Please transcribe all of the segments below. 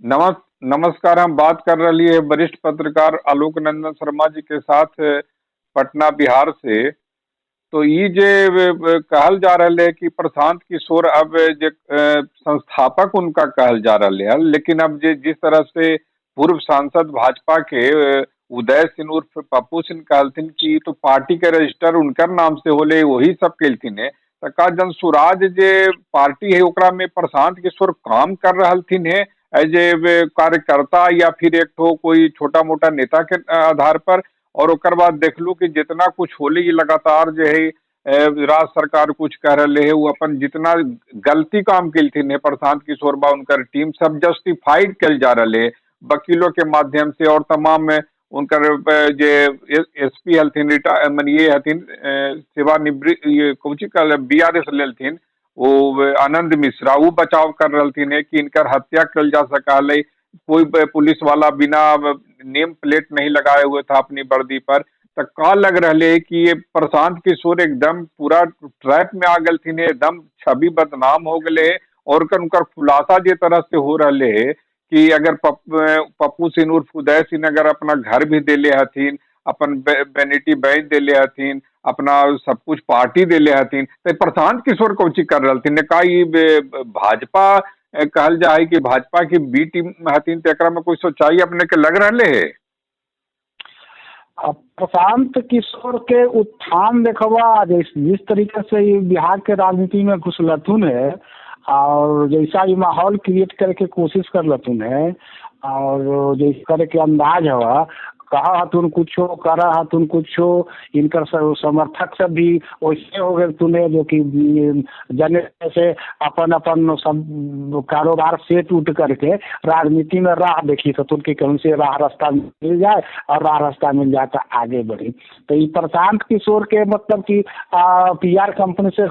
नमस्कार, हम बात कर रही है वरिष्ठ पत्रकार आलोक नंदन शर्मा जी के साथ पटना बिहार से। तो ये जे कहल जा रहा है कि प्रशांत किशोर अब जे संस्थापक उनका कहल जा रहा है, लेकिन अब जे जिस तरह से पूर्व सांसद भाजपा के उदय सिंह उर्फ पप्पू सिंह कहलथिन कि तो पार्टी के रजिस्टर उनकर नाम से होले, वही सब केलथिन है। तो का जन सुराज जे पार्टी है ओकरा में प्रशांत किशोर काम कर रहलथिन है एज ए कार्यकर्ता या फिर एक ठो कोई छोटा मोटा नेता के आधार पर? और ओकर बाद देखलू कि जितना कुछ होले ये लगातार जो है राज्य सरकार कुछ कह रहे है, वो अपन जितना गलती काम केलथिन है प्रशांत किशोर बा उनकर टीम सब जस्टिफाइड कल जा रहे है वकीलों के माध्यम से, और तमाम उनकर जे एसपी हलथिन रिटायर मन ये हथिन सेवानिवृत्त ये कौची कहल बीआरएस लेलथिन वो आनंद मिश्रा, वो बचाव कर रहलथिन है कि इनकर हत्या कल जा सका है, कोई पुलिस वाला बिना नेम प्लेट नहीं लगाए हुए था अपनी वर्दी पर। तो का लग रहा है कि ये प्रशांत किशोर एकदम पूरा ट्रैप में आ गए, एकदम छवि बदनाम हो गए, और उनका खुलासा जे तरह से हो रहा है कि अगर पप्पू सिंह उर्फ उदय सिंह अगर अपना घर भी देले हथिन, अपन वेनिटी वैन देले हथिन, अपना सब कुछ पार्टी देले हथिन, तो प्रशांत किशोर कौची कर रहा का ई भाजपा कहल जाए कि भाजपा की बी टीम हथिन, तो एकरा में कोई सोचाई अपने के लग रहा है? अब प्रशांत किशोर के उत्थान देखबा जिस तरीके से ये बिहार के राजनीति में घुसलथुन है और जैसा ये माहौल क्रिएट करके कोशिश कर लथुन है और जैसे करे के अंदाज हवा, कहा हथुन कुछो करा हथुन कुछो, इनकर समर्थक सब भी वैसे हो गए तुने जो कि जने से अपन अपन सब कारोबार सेट उठ करके राजनीति में राह देखी हथुन कि कहीं से राह रास्ता मिल जाए और राह रास्ता मिल जाए तो आगे बढ़ी। तो ये प्रशांत किशोर के मतलब कि पीआर कंपनी से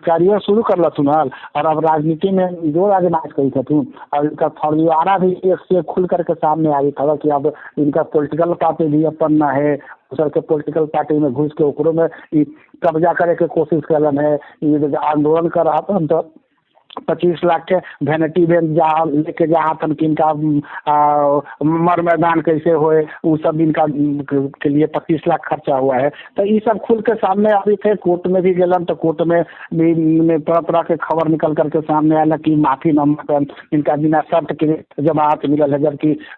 करियर शुरू कर लथुन हल और अब राजनीति में जो आजमाइश करी हथुन और इनका फर्जीवाड़ा भी एक से खुल करके सामने आई था कि अब इनका पॉलिटिकल पार्टी भी अपन न है, दूसर के पॉलिटिकल पार्टी में घुस के ओकरो में कब्जा करे के कोशिश कलन है। ये आंदोलन कर रहा था तो 25 लाख के वैनिटी वैन जा लेके जा हथन कि इनका मर मैदान कैसे होए, वो सब इनका के लिए 25 लाख खर्चा हुआ है। तो ये सब खुल के सामने आबी थे, कोर्ट में भी गेलन तो कोर्ट में भी तरह तरह के खबर निकल करके सामने आयल कि माफी न मांगन, इनका बिना शर्त के जमानत मिलल है,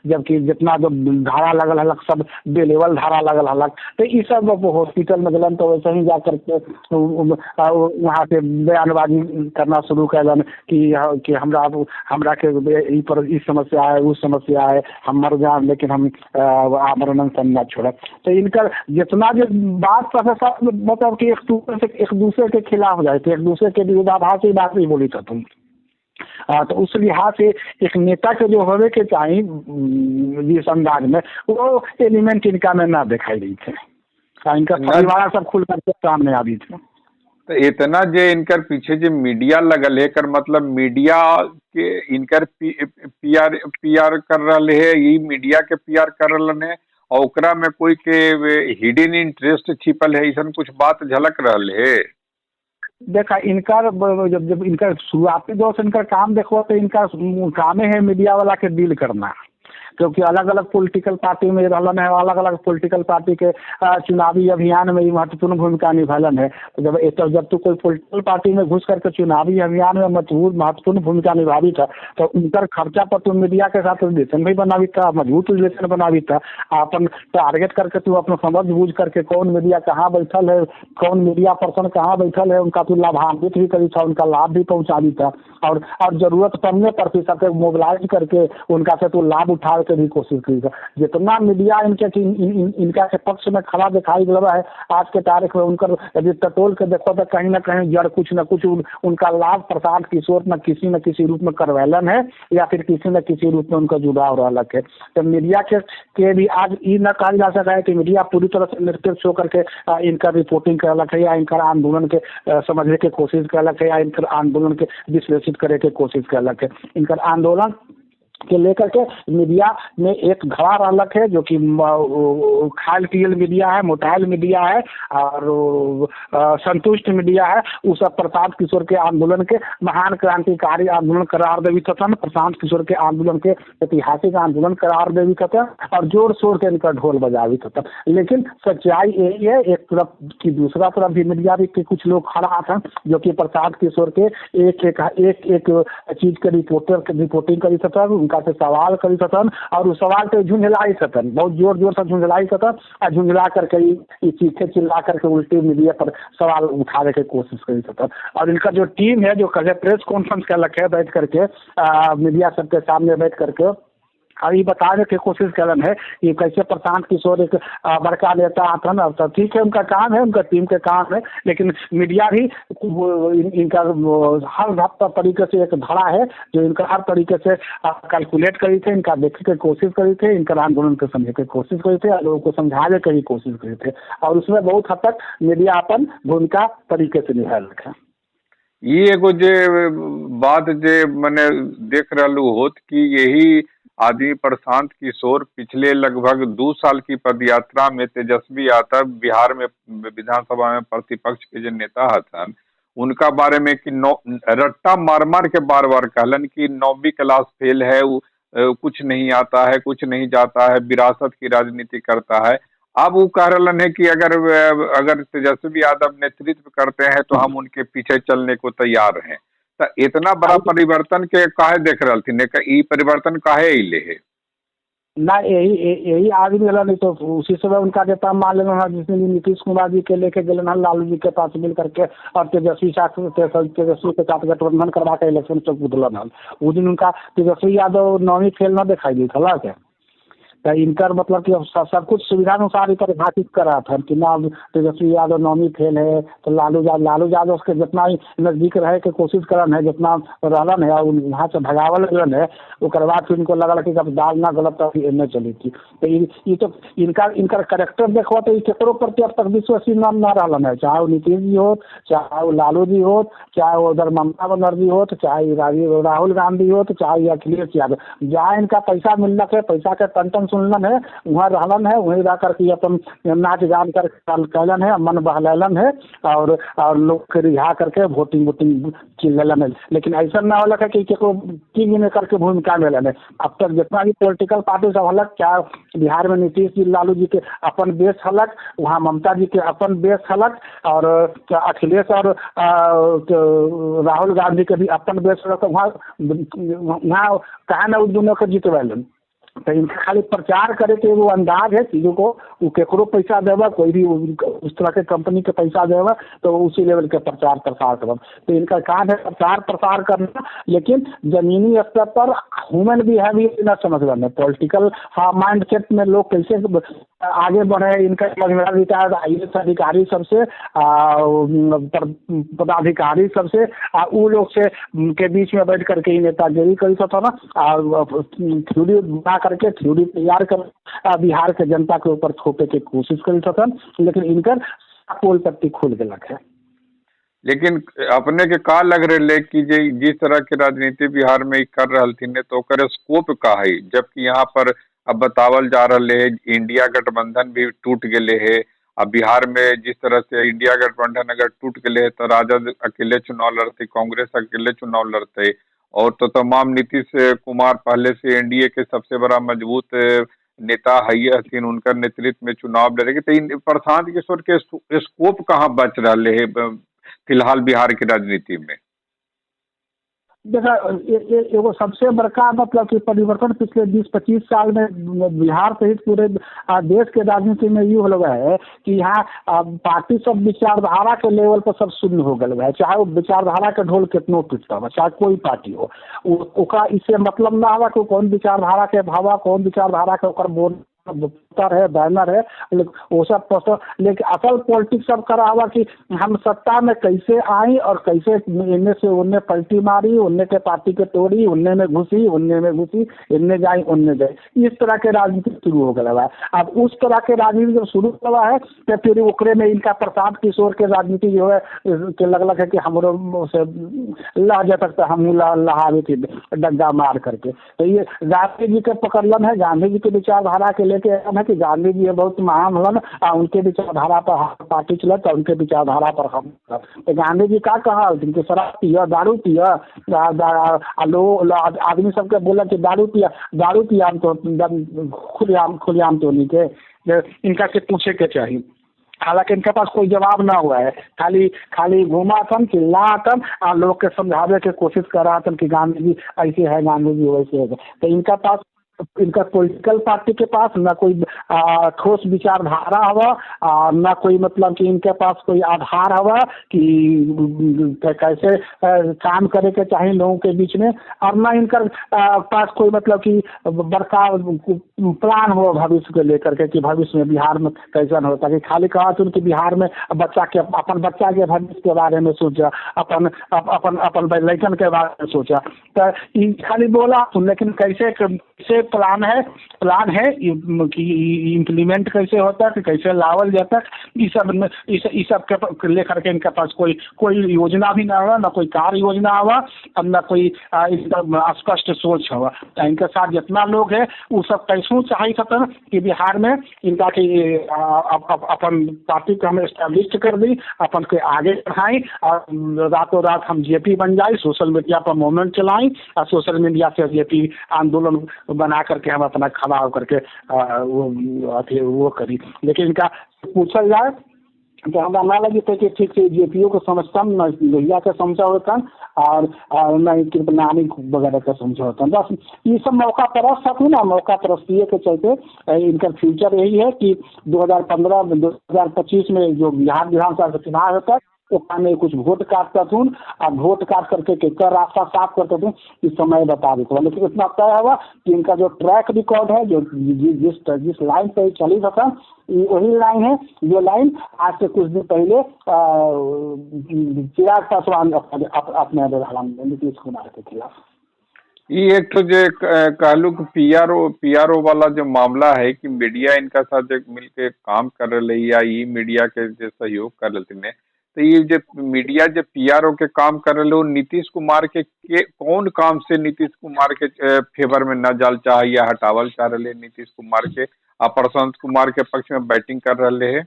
जबकि जितना जो धारा लगल हलक सब बेलेवल धारा लगल हलक। तो ये सब हॉस्पिटल में गेलन तो वैसे ही जा करके वहाँ से बयानबाजी करना शुरू कैलन कि हमरा हमरा के ई पर ई समस्या है, वो समस्या है, हम मर जाए लेकिन हम आमरण अनशन न छोड़ब। तो इनकर जितना जो बात सब मतलब कि एक दूसरे के खिलाफ हो जाए, एक दूसरे के विरोधाभासी बात ही बोली था तुम। तो उस लिहाज से एक नेता के जो होवे के चाही जिस अंदाज में वो एलिमेंट इनका में ना दिखाई दी थे, इनका परिवार सब खुल करके सामने आ दी थे। तो इतना जे इनकर पीछे जे मीडिया लगल है, कर मतलब मीडिया के इनकर पीआर कर रहे है, यही मीडिया के पीआर कर रहे है और ओकरा में कोई के हिडन इंटरेस्ट छिपल है, ऐसा कुछ बात झलक रहा है। देखा इनका जब जब इनका शुरुआती दौर से इनका काम देखो तो इनका काम है मीडिया वाला के डील करना, क्योंकि अलग अलग पॉलिटिकल पार्टी में रहलन है, अलग अलग पॉलिटिकल पार्टी के चुनावी अभियान में महत्वपूर्ण भूमिका निभालन है। तो जब तू कोई पॉलिटिकल पार्टी में घुस करके चुनावी अभियान में महत्वपूर्ण भूमिका निभावी था तो उनकर खर्चा पर तू मीडिया के साथ रिलेशन भी बनावी था, मजबूत रिलेशन बनावी था। अपन टारगेट करके तू अपना समझ बूझ करके कौन मीडिया कहाँ बैठल है, कौन मीडिया पर्सन कहाँ बैठल है, उनका तू लाभान्वित भी करी था, उनका लाभ भी पहुँचावी था और जरूरत पड़ने पर भी सबके मोबिलाइज करके उनका से तू लाभ उठा के भी कोशिश की। जितना मीडिया इनके इनका के पक्ष में खड़ा दिखाई दे रहा है आज के तारीख में, उनकर यदि टटोल के देखो तो कहीं ना कहीं जड़ कुछ न कुछ उनका लाभ प्रशांत किशोर न किसी रूप में करवैलन है या फिर किसी न किसी रूप में उनका जुड़ाव रहलक है। तो मीडिया के भी आज ये न कहल जा सका है कि मीडिया पूरी तरह से निरपेक्ष होकर के इनका रिपोर्टिंग करलक है या इनका आंदोलन के समझने के कोशिश करलक है या इनकर आंदोलन के विश्लेषित करे के कोशिश करलक है। इनकर आंदोलन के लेकर के मीडिया में एक धड़ा रहलक है जो कि खायल पियल मीडिया है, मोटाइल मीडिया है और संतुष्ट मीडिया है। उ सब प्रशांत किशोर के आंदोलन के महान क्रांतिकारी आंदोलन करार देवी थन, प्रशांत किशोर के आंदोलन के ऐतिहासिक आंदोलन करार देवी थन और जोर शोर से इनका ढोल बजावी थन। लेकिन सच्चाई यही है, एक तरफ की दूसरा तरफ भी मीडिया भी के कुछ लोग खड़ा थन जो कि प्रशांत किशोर के एक एक एक एक चीज के रिपोर्टर के रिपोर्टिंग करी थन, उनका से सवाल करी थन और उस सवाल पे झुंझलाई थन, बहुत जोर जोर से झुंझलाई थन और झुंझला करके ये चीखे चिल्ला करके उल्टे मीडिया पर सवाल उठाने की कोशिश करी थन। और इनका जो टीम है जो कल प्रेस कॉन्फ्रेंस कलक है बैठ करके मीडिया सबके सामने बैठ करके और ये बताने की कोशिश करन है कि कैसे प्रशांत किशोर एक बड़का नेता हथन। अब तो ठीक है, उनका काम है, उनका टीम के काम है, लेकिन मीडिया भी इनका हर तरीके से एक धड़ा है जो इनका हर तरीके से कैलकुलेट करी थे, इनका देखे के कोशिश करी थे, इनका आंदोलन को समझे के कोशिश करी थे और लोगों को समझाने की भी कोशिश करी थे और उसमें बहुत हद तक मीडिया अपन भूमिका तरीके से निभा रखे। ये एगो जे बात जे मने देख रहलू होत कि यही आदमी प्रशांत किशोर पिछले लगभग 2 साल की पदयात्रा में तेजस्वी यादव बिहार में विधानसभा में प्रतिपक्ष के जो नेता हथन उनका बारे में कि रट्टा मार मार के बार बार कहलन कि 9वीं क्लास फेल है, कुछ नहीं आता है, कुछ नहीं जाता है, विरासत की राजनीति करता है। अब वो कह रहा है कि अगर अगर तेजस्वी यादव नेतृत्व करते हैं तो हम उनके पीछे चलने को तैयार हैं। तो इतना बड़ा परिवर्तन के काहे देख रहा थी, ई परिवर्तन काहे अइले है ना? यही यही आदमी गलन नहीं तो उसी समय उनका नेता मान लेना जिसने भी नीतीश कुमार जी के लेके गए हन लालू जी के पास मिल करके और तेजस्वी साथ तेजस्वी के साथ गठबंधन करवा के इलेक्शन से कूदलन हन। उस दिन उनका तेजस्वी यादव 9वीं फेल न दिखाई दी था के तो इनकर मतलब कि सब कुछ सुविधा अनुसार परिभाषित करा था कि ना तेजस्वी यादव 9वीं फेल है तो लालू यादव के जितना ही नज़दीक रहे के कोशिश करन है, जितना रहलन है और वहाँ से भगावल गलन है, ओकर बाद फिर इनको लगल कि जब दाल ना गलत तब एने चली थी। तो ये तो इनका इनका करेक्टर देखो तो केकरो प्रति अब तक विश्वसनीय न रहलन है, चाहे वो नीतीश जी हो, चाहे वो लालू जी हो, चाहे वो उधर ममता बनर्जी हो, चाहे राहुल गांधी हो, चाहे अखिलेश यादव। जहाँ इनका पैसा मिलना है, पैसा के टन सुनलन है, वहाँ रहलन है, वहीं रह करके अपन नाच गान कर कैलन है, मन बहलन है और लोग के रिझा करके वोटिंग वोटिंग चिल्लन है। लेकिन ऐसा ना होला कि केकरो किंग मेकर के भूमिका मिलन है। अब तक जितना भी पॉलिटिकल पार्टी सब हलक, चाहे बिहार में नीतीश जी लालू जी के अपन बेस हलक, वहाँ ममता जी के अपन बेस हलक और अखिलेश और राहुल गांधी के भी अपन बेस हलक, वहाँ वहाँ कहाँ ना उन दोनों के जितवैलन। तो इनका खाली प्रचार करे के एगो अंदाज है चीज़ों को, वो केकरो पैसा देवा, कोई भी उस तरह के कंपनी के पैसा देवा तो उसी लेवल के प्रचार प्रसार करब। तो इनका काम है प्रचार प्रसार करना, लेकिन जमीनी स्तर पर ह्यूमन बिहेवियर न समझ रहे। पॉलिटिकल माइंड सेट में लोग कैसे आगे बढ़े, इनका समझ में रिटायर्ड IAS अधिकारी सबसे, पदाधिकारी सबसे, उ लोग से के बीच में बैठ करके नेतागिरी करी सकता ना, थ्योरी बना करके थ्योरी तैयार कर बिहार के जनता के ऊपर थोपे के कोशिश करी सकन, लेकिन इनकर पोल पट्टी खुल गलक है। लेकिन अपने के का लग रहे कि जे जिस तरह के राजनीति बिहार में कर रहा थी तो ओकर स्कोप का है, जबकि यहाँ पर अब बतावल जा रहा है इंडिया गठबंधन भी टूट गए है। अब बिहार में जिस तरह से इंडिया गठबंधन अगर टूट गए तो राजद अकेले चुनाव लड़ते, कांग्रेस अकेले चुनाव लड़ते और तो तमाम नीतीश कुमार पहले से एनडीए के सबसे बड़ा मजबूत नेता है हथिन, उनका नेतृत्व में चुनाव लड़ेंगे। तो प्रशांत किशोर के स्कोप कहाँ बच रहा है फिलहाल बिहार की राजनीति में? देखा, एगो सबसे बड़का मतलब कि परिवर्तन पिछले 20-25 साल में बिहार सहित पूरे देश के राजनीति में ये हो गया है कि यहाँ पार्टी सब विचारधारा के लेवल पर सब शून्य हो गए है। चाहे वो विचारधारा के ढोल कितनो टूटता हो, चाहे कोई पार्टी हो, ओकरा इससे मतलब ना हुआ कि कौन विचारधारा के भावा, कौन विचारधारा के ओकर बोल पोस्टर है, बैनर है, लेकिन वो सब पोस्टर, लेकिन असल पॉलिटिक्स सब करा हुआ कि हम सत्ता में कैसे आई और कैसे इन्ने से उन्ने पलटी मारी, उन्ने के पार्टी के तोड़ी, उन्ने में घुसी, उन्ने में घुसी, इन्ने जाई उन्ने जाई, इस तरह के राजनीति शुरू हो गया है। अब उस तरह के राजनीति जब शुरू हुआ है तो फिर ओकरे में इनका प्रशांत किशोर के राजनीति जो है के लगलक है कि हमरो से लह जा सकता, हम लहावे थी डंडा मार करके। तो ये गांधी जी के पकड़लन है, गांधी जी के विचारधारा के लेके है कि गांधी जी बहुत महान हलन आ उनके विचारधारा पर पार्टी चलत, उनके विचारधारा पर हम। तो गांधी जी का कहा कि शराब पिय, दारू पिय, लोग आदमी सबके बोला कि दारू पिया, दारू पिया तो खुलेआम खुलेआम तो नहीं के इनका के पूछे के चाहिए। हालांकि इनके पास कोई जवाब ना हुआ है, खाली खाली घुमातन चिल्लातन आ लोग के समझावे के कोशिश करातन कि गांधी जी ऐसे है, गांधी जी वैसे है। तो इनका पास, इनका पॉलिटिकल पार्टी के पास ना कोई ठोस विचारधारा हवा, ना कोई मतलब कि इनके पास कोई आधार हवा कि कैसे काम करे के चाहिए लोगों के बीच में, और ना इनका पास कोई मतलब कि बड़का प्लान हो भविष्य को लेकर के कि भविष्य में बिहार में कैसन होता। कि खाली कहा तुम कि बिहार में बच्चा के, अपन बच्चा के भविष्य के बारे में सोचा, अपन अपन अपन लड़कन के बारे में सोचा, तो खाली बोला, लेकिन कैसे कैसे प्लान है, प्लान है कि इम्प्लीमेंट कैसे होता है, कि कैसे लावल जाता, इस सब में इस सब के लेकर के इनके पास कोई कोई योजना भी ना हुआ, ना कोई कार्य योजना हुआ, अब ना कोई इनका स्पष्ट सोच हुआ। इनके साथ जितना लोग है वो सब कैसों चाहे सकन कि बिहार में इनका कि अपन पार्टी को हम एस्टेब्लिश कर दी, अपन के आगे बढ़ाई और रातों रात हम जेपी बन जाए, सोशल मीडिया पर मूवमेंट चलाई और सोशल मीडिया से जेपी आंदोलन बना करके हम अपना खड़ा होकर के वो अथी वो करी। लेकिन इनका पूछल जाए तो हमरा ना लगी कि ठीक से जेपीओ के समझतन, न लोहिया के समझा होतन और न कृपलानी वगैरह के समझा होतन। बस ये सब मौका परस्त हथुन ना, मौका परस्तिये के चलते इनका फ्यूचर यही है कि 2015 2025 में जो बिहार विधानसभा के चुनाव होता है में कुछ वोट काटता और वोट काट करके केकर रास्ता साफ करते थे, इस समय बता देते। लेकिन इतना तय हुआ कि इनका जो ट्रैक रिकॉर्ड है, जो जिस जिस लाइन पे चली था वही लाइन है जो लाइन आज से कुछ दिन पहले चिराग पासवान अपने नीतीश कुमार के खिलाफ। ये एक तो जे कहलू कि पीआरओ वाला जो मामला है कि मीडिया इनका साथ मिलके काम कर रही या ये मीडिया के जो सहयोग कर रहे थे, तो ये जो मीडिया जो पीआरओ के काम कर रहे हो नीतीश कुमार के कौन काम से नीतीश कुमार के फेवर में न जाल चाहे या हटावल चाह रहे नीतीश कुमार के आ प्रशांत कुमार के पक्ष में बैटिंग कर रहे है?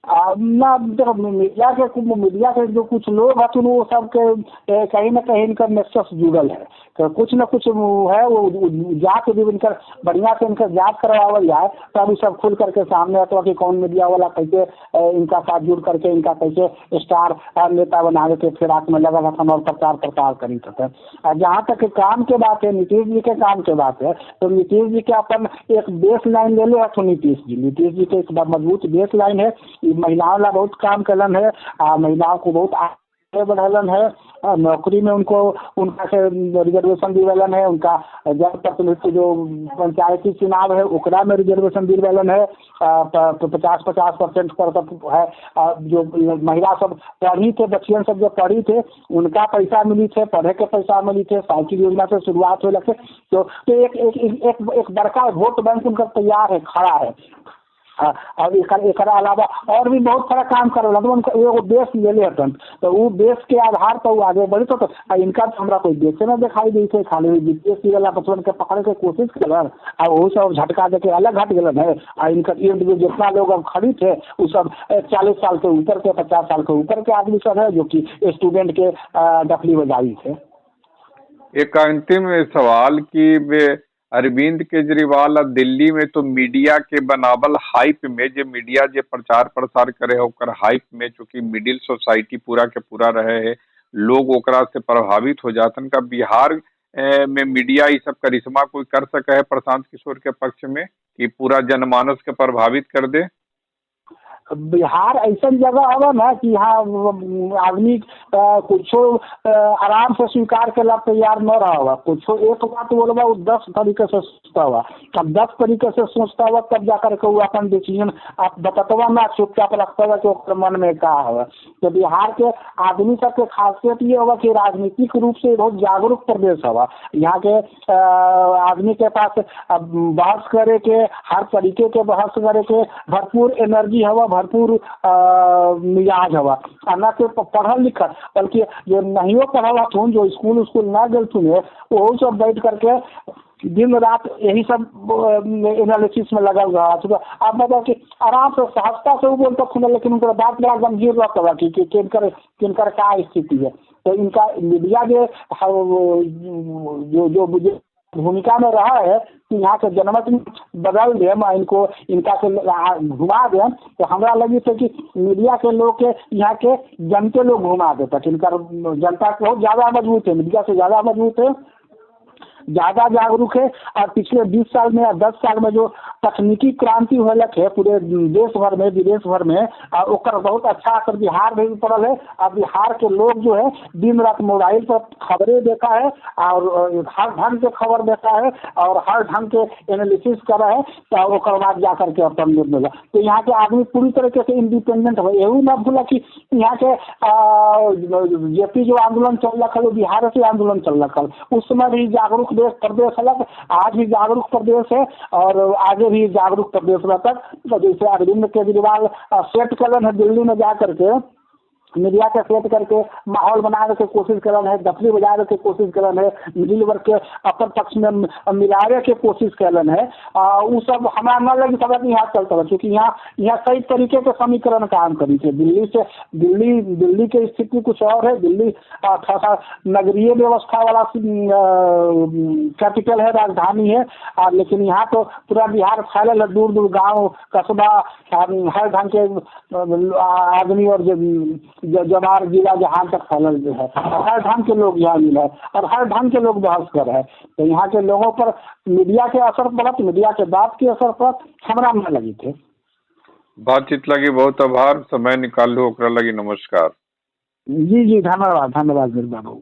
ना देखो मीडिया के जो कुछ लोग हथुन वो सबके कहीं ना कहीं इनका नेक्सस जुड़ल है, तो कुछ न कुछ है वो जाके भी इनका बढ़िया से इनका जांच करवावल जाए तब वो सब खुल करके सामने आता कि कौन मीडिया वाला कैसे इनका साथ जुड़ करके इनका कैसे स्टार नेता बनावे के फिराक में लगल हथन और प्रचार प्रसार करी हथन। और जहाँ तक काम के बात है, नीतीश जी के काम के बात है, तो नीतीश जी के अपन एक बेस लाइन ले ले हथुन। नीतीश जी के एक मजबूत बेस लाइन है, महिलाओं ला बहुत काम कलन है, आ महिलाओं को बहुत आगे बढ़लन है, नौकरी में उनको उनका से रिजर्वेशन दिवेलन है, उनका जनप्रतिनिधित्व जो पंचायती चुनाव है ओकरा में रिजर्वेशन दिवेलन है, 50-50% पर तक है। जो महिला सब पढ़ी थे, बच्चियन सब जो पढ़ी थे उनका पैसा मिली थे, पढ़े के पैसा मिली थे, साइकिल योजना से शुरुआत हो लगे, तो एक एक एक एक बड़का वोट बैंक उनका तैयार है, खड़ा है। और एक अलावा और भी बहुत सारा काम कर रहा उनका एगो बेस ले ले हतन, तो वो बेस के आधार पर वो आगे बढ़ी तो इनका तो हमरा कोई बेसे ना दिखाई दी थे, खाली बीपीएससी वाला बचपन के पकड़े के कोशिश कलन आ वो सब झटका दे के अलग हट गलन है। आ इनका इर्द गिर्द जितना लोग अब खड़ी थे वो सब 40 साल के ऊपर के, 50 साल के ऊपर के आदमी सब है जो कि स्टूडेंट के डफली बजाई थे। एक अंतिम सवाल कि अरविंद केजरीवाल और दिल्ली में तो मीडिया के बनावल हाइप में जो मीडिया जो प्रचार प्रसार करे होकर हाइप में चूंकि मिडिल सोसाइटी पूरा के पूरा रहे है, लोग ओकरा से प्रभावित हो जातन, का बिहार में मीडिया ये सब करिश्मा कोई कर सके है प्रशांत किशोर के पक्ष में कि पूरा जनमानस के प्रभावित कर दे? बिहार ऐसा जगह हवा ना कि यहाँ आदमी कुछो आराम से स्वीकार के ला तैयार न रहा हुआ। कुछो एक बात बोलबा वो 10 तरीके से सोचता हुआ, तब 10 तरीके से सोचता हुआ तब जाकर के वो अपन डिसीजन आप बततवा ना चुपचाप रखता हुआ कि ओकर मन में का हुआ। तो बिहार के आदमी सबके खासियत ये हुआ कि राजनीतिक रूप से बहुत जागरूक प्रदेश हुआ। यहाँ के आदमी के पास बहस करे के, हर तरीके के बहस करे के भरपूर एनर्जी हवा, भरपूर मिजाज हवा। न कि पढ़ल लिखल बल्कि जो नहीं पढ़ल हथुन, जो स्कूल उस्कूल ना गेलथुन है, वो सब बैठ करके दिन रात यही सब एनालिसिस में लगल रहा। आप बताओ कि आराम से सहजता से वो बोलते खुद, लेकिन उनका बात बड़ा गंभीर रहता है कि किनकर किनकर क्या स्थिति है। तो इनका मीडिया जो जो जो भूमिका में रहा है कि यहाँ के जनमत बदल दे, इनको इनका के घुमा दे, तो हमरा लगी थे कि मीडिया के लोग के यहाँ के जनते लोग घुमा देता। इनका जनता बहुत ज़्यादा मजबूत है, मीडिया से ज़्यादा मजबूत है, ज़्यादा जागरूक है। और पिछले 20 साल में या 10 साल में जो तकनीकी क्रांति होलक है पूरे देश भर में, विदेश भर में, और ओकर बहुत अच्छा असर बिहार में भी पड़ल है। और बिहार के लोग जो है दिन रात मोबाइल पर खबरें देखा है और हर ढंग के खबर देखा है और हर ढंग के एनालिसिस करा है, तो ओकर बाद जा करके अपन निर्णय। तो यहाँ के आदमी पूरी तरीके से इंडिपेंडेंट हो। यही ना भूला कि यहाँ के जेपी जो आंदोलन चल रहा है बिहार से आंदोलन चल रहा है, उस समय भी जागरूक देश प्रदेश अलग, आज भी जागरूक प्रदेश है और आगे भी जागरूक प्रदेश रहता। तो जैसे अरविंद केजरीवाल सेट कलन है दिल्ली में जा करके, मीडिया के सेट करके माहौल बनाने के कोशिश करन है, दफली बजाने के कोशिश करन है, मिडिल वर्ग के अपन पक्ष में मिलावे के कोशिश करन है। वो सब हमारा न लगी सब यहाँ चलता है, क्योंकि यहाँ यहाँ कई तरीके के समीकरण काम करी थे। दिल्ली से दिल्ली दिल्ली के स्थिति कुछ और है। दिल्ली थोड़ा सा नगरीय व्यवस्था वाला कैपिटल है, राजधानी है, और लेकिन यहाँ तो पूरा बिहार फैलल है, दूर दूर गाँव कस्बा हर ढंग के आदमी और जवार जिला जहाँ तक फैलल जो है, हर ढंग के लोग यहाँ मिले और हर ढंग के लोग बहस कर रहे हैं। तो यहाँ के लोगों पर मीडिया के असर पड़त, मीडिया के बात के असर पड़त, हमरा न लगी थे। बातचीत लगी बहुत आभार, समय निकाल लो ओकरा लगी नमस्कार। जी जी धन्यवाद, धन्यवाद मेरे बाबू।